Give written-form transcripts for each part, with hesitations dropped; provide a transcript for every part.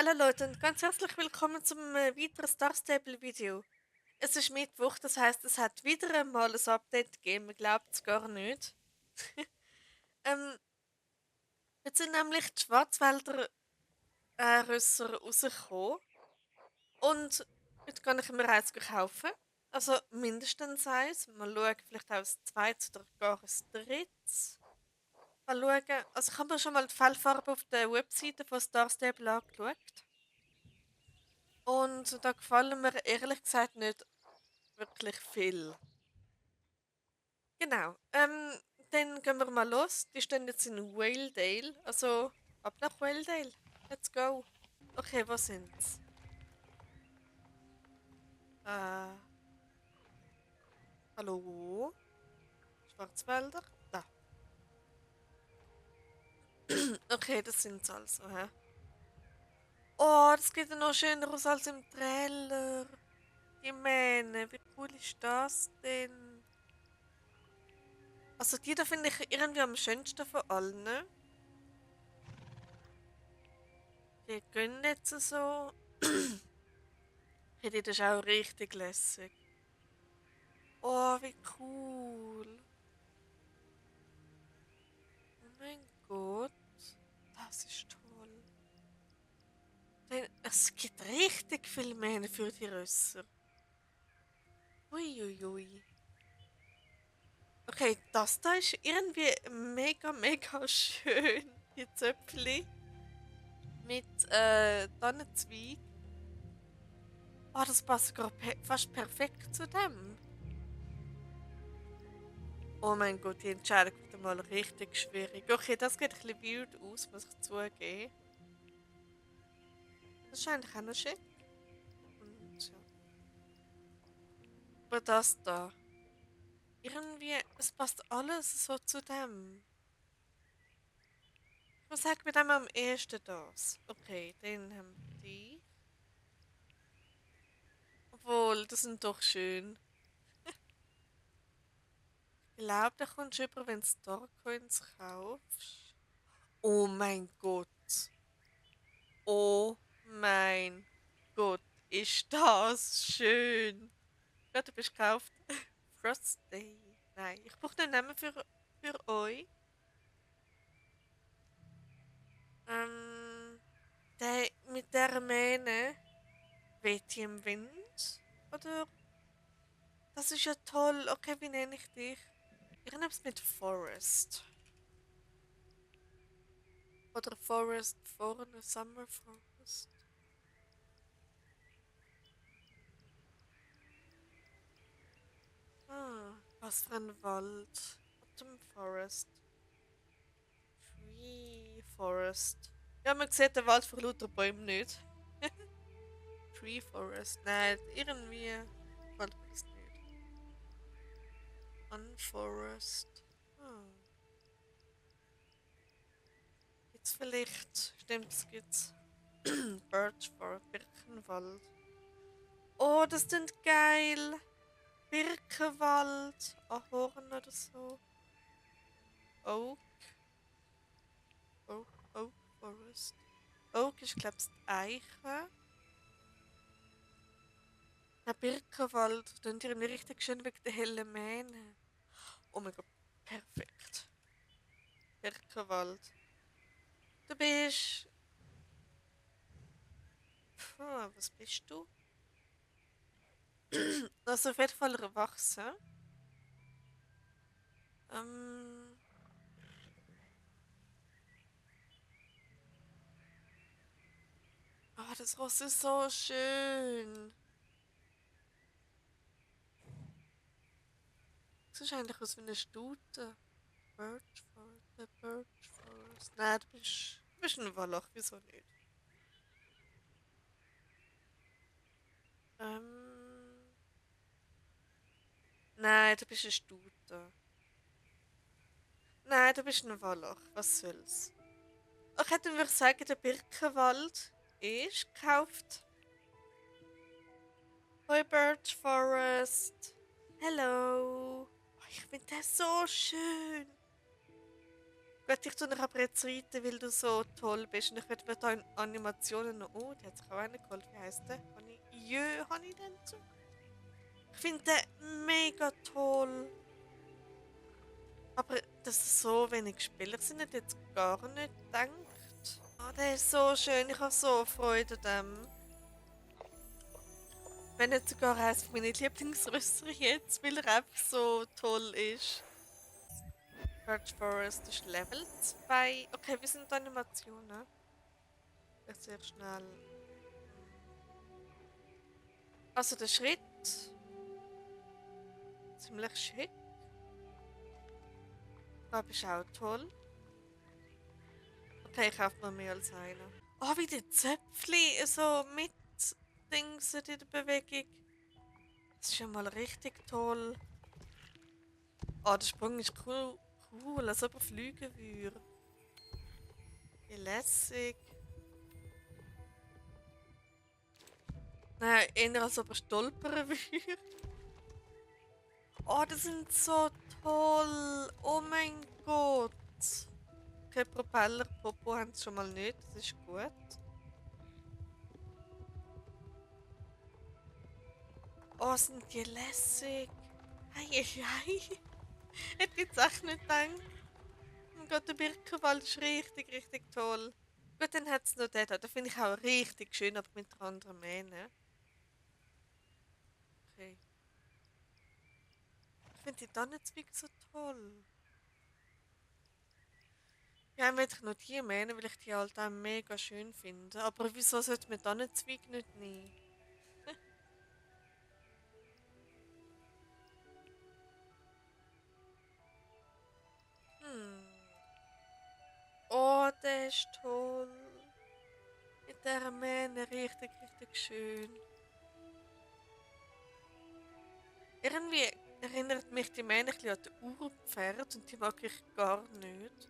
Hallo Leute und ganz herzlich willkommen zum weiteren Star Stable Video. Es ist Mittwoch, das heißt, es hat wieder einmal ein Update gegeben, man glaubt es gar nicht. ähm, Jetzt sind nämlich die Schwarzwälder Rösser rausgekommen und jetzt kann ich mir eins kaufen. Also mindestens eins, mal schauen, vielleicht auch ein zweites oder gar ein drittes. Mal schauen, also ich habe mir schon mal die Fellfarbe auf der Webseite von Star Stable angeschaut. Und da gefallen mir ehrlich gesagt nicht wirklich viel. Genau. Dann gehen wir mal los. Die stehen jetzt in Waledale. Also ab nach Waledale. Let's go. Okay, wo sind's? Äh, hallo? Schwarzwälder? Da. Okay, das sind's also, hä? Oh, das geht ja noch schöner aus als im Trailer. Die Mähne, wie cool ist das denn? Also die da finde ich irgendwie am schönsten von allen, ne? Die gehen jetzt so. Hey, das ist auch richtig lässig. Oh, wie cool. Oh mein Gott. Das ist toll. Es gibt richtig viel mehr für die Rösser. Uiuiui. Okay, das da ist irgendwie mega, mega schön. Die Zöpfli mit Tannenzweig. Oh, das passt gerade fast perfekt zu dem. Oh mein Gott, die Entscheidung wird mal richtig schwierig. Okay, das geht ein bisschen weird aus, muss ich zugeben. Das ist eigentlich auch noch schick. Und ja. Aber das da. Irgendwie, es passt alles so zu dem. Ich muss sagen, mit dem am ehesten das. Okay, den haben wir die. Obwohl, das sind doch schön. Ich glaube, da kommst du über, wenn du Starcoins kaufst. Oh mein Gott. Oh mein Gott. Ist das schön. Ja, du bist gekauft. Frost Day. Nein, ich brauche den Namen für euch. Ähm, der mit der Mähne. Weht die im Wind? Oder? Das ist ja toll. Okay, wie nenne ich dich? Irgendwas mit Forest. Oder Forest vorne, Summer Forest. Was für ein Wald. Autumn Forest. Tree Forest. Ja, man sieht den Wald vor lauter Bäumen nicht. Tree Forest. Nein, irgendwie gefällt mir das nicht. Unforest. Ah. Jetzt vielleicht. Stimmt, es gibt's. Birch Forest, Birkenwald. Oh, das klingt geil. Birkenwald, Ahorn oder so. Oak, Oak Forest. Oak ist, glaube ich, die Eiche. Ein Birkenwald, klingt irgendwie richtig schön wegen der hellen Mähne. Oh mein Gott, perfekt. Birkenwald. Du bist. Was bist du? Also auf jeden Fall erwachsen. Ähm. Oh, das Ross ist so schön. Das sieht eigentlich aus wie eine Stute. Birch Forest, der Birch Forest. Nein, du bist ein Wallach, wieso nicht? Ähm, nein, du bist eine Stute. Nein, du bist ein Wallach, was soll's? Okay, dann würde ich sagen, der Birkenwald ist gekauft. Hoi Birch Forest. Hello. Oh, ich finde das so schön. Ich tue dich aber jetzt reiten, weil du so toll bist. Und ich werde mir da in Animationen noch... Oh, die hat sich auch einen geholt. Wie heisst der? Habe ich den zu? Ich finde den mega toll. Aber dass so wenig Spieler sind, hätte ich jetzt gar nicht gedacht. Oh, der ist so schön. Ich habe so Freude an dem. Wenn nicht sogar eines meiner Lieblingsröster jetzt, weil er einfach so toll ist. Birch Forest ist Level 2. Okay, wie sind die Animationen? Ich sehr schnell. Also der Schritt. Ziemlich schick. Das ist auch toll. Okay, ich kaufe mir mehr als einen. Oh, wie die Zöpfchen so mit Dings in der Bewegung. Das ist schon mal richtig toll. Oh, der Sprung ist cool, als ob er fliegen würde. Wie lässig. Nein, eher als ob er stolpern würde. Oh, das sind so toll. Oh mein Gott. Okay, Propeller, Popo haben sie schon mal nicht. Das ist gut. Oh, sind die lässig. Hei, hei. Hätte ich jetzt echt nicht gedacht. Oh Gott, der Birkenwald ist richtig, richtig toll. Gut, dann hat es noch den da. Den finde ich auch richtig schön, aber mit einer anderen Mähne. Okay. Ich finde die Tannenzweige so toll. Ja, ich möchte noch die Mähne, weil ich die halt auch mega schön finde. Aber wieso sollte man Tannenzweige nicht nehmen? Hm. Oh, der ist toll. Mit dieser Mähne richtig, richtig schön. Irgendwie erinnert mich die Mähne ein bisschen an die Urpferd und die mag ich gar nicht.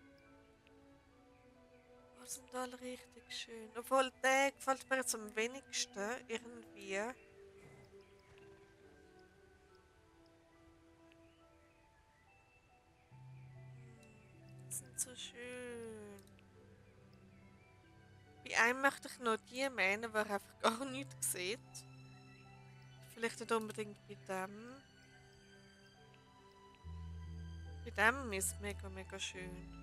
Oh, sind alle richtig schön. Obwohl, der gefällt mir jetzt am wenigsten, irgendwie. Die sind so schön. Bei einem möchte ich noch die Mähne, die er einfach gar nichts sieht. Vielleicht nicht unbedingt bei dem. Bei dem ist es mega, mega schön.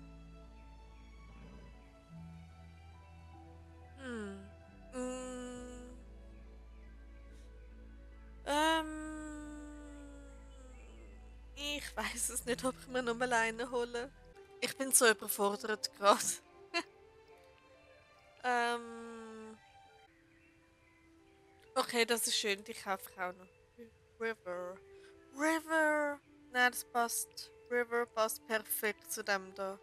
Hm. Mm. Ich weiß es nicht, ob ich mir noch einen hole. Ich bin so überfordert gerade. ähm. Okay, das ist schön, die kaufe ich auch noch. River. River! Nein, das passt. River passt perfekt zu dem da.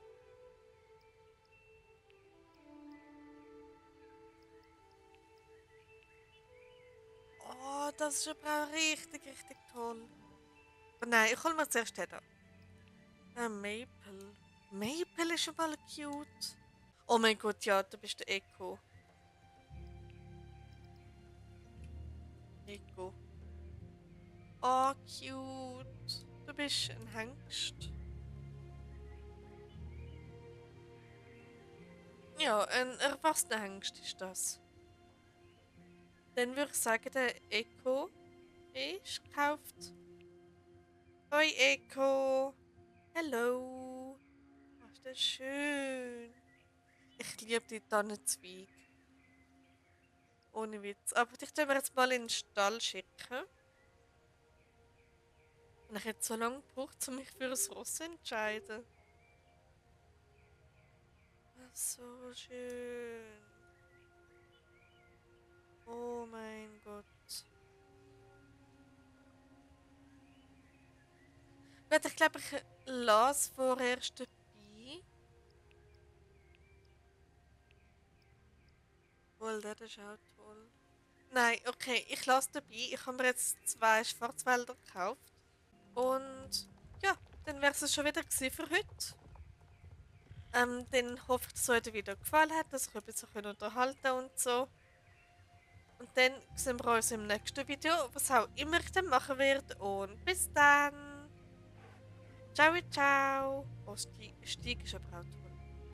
Oh, das ist aber auch richtig, richtig toll. Aber nein, ich hole mir zuerst den da. Maple. Maple ist schon mal cute. Oh mein Gott, ja, du bist der Echo. Echo. Oh, cute. Du bist ein Hengst. Ja, ein erwachsener Hengst ist das. Dann würde ich sagen, der Echo ist gekauft. Hoi Echo. Hallo. Oh, ist das schön. Ich liebe die Tannenzweige. Ohne Witz. Aber ich tue mir jetzt mal in den Stall schicken. Und ich hätte so lange gebraucht, um mich für ein Ross zu entscheiden. So schön. Oh mein Gott. Gut, ich glaube, ich lasse vorerst dabei. Wohl, der ist auch toll. Nein, okay, ich lasse dabei. Ich habe mir jetzt 2 Schwarzwälder gekauft. Und ja, dann wäre es schon wieder gewesen für heute. Dann hoffe ich, dass es euch wieder gefallen hat, dass ich euch ein bisschen unterhalten konnte und so. Und dann sehen wir uns im nächsten Video, was auch immer ich dann machen werde. Und bis dann! Ciao, ciao! Oh, Stieg ist aber auch toll.